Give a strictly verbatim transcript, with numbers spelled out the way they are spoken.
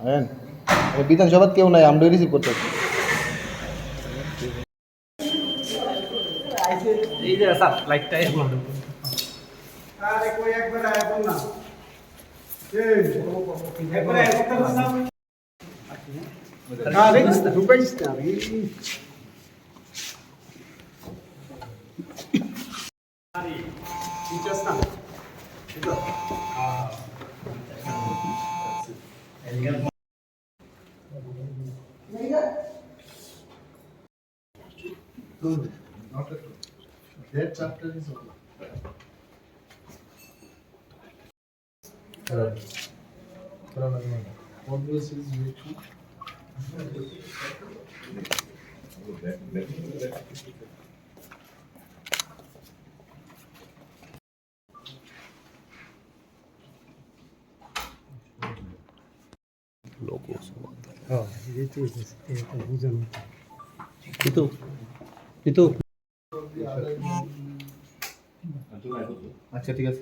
হ্যাঁ, বিধানসভাত কেউ নাই, আমরাই রিসিভ করতে হচ্ছে। এই যে স্যার, লাইটটা এখন আরে কই একবার আয় বল না। এই, একবার আয় বল না। আরে ঢুকাইস না রে। No, not at all. That chapter is over. Always is way too. Itu, itu. আচ্ছা, ঠিক আছে।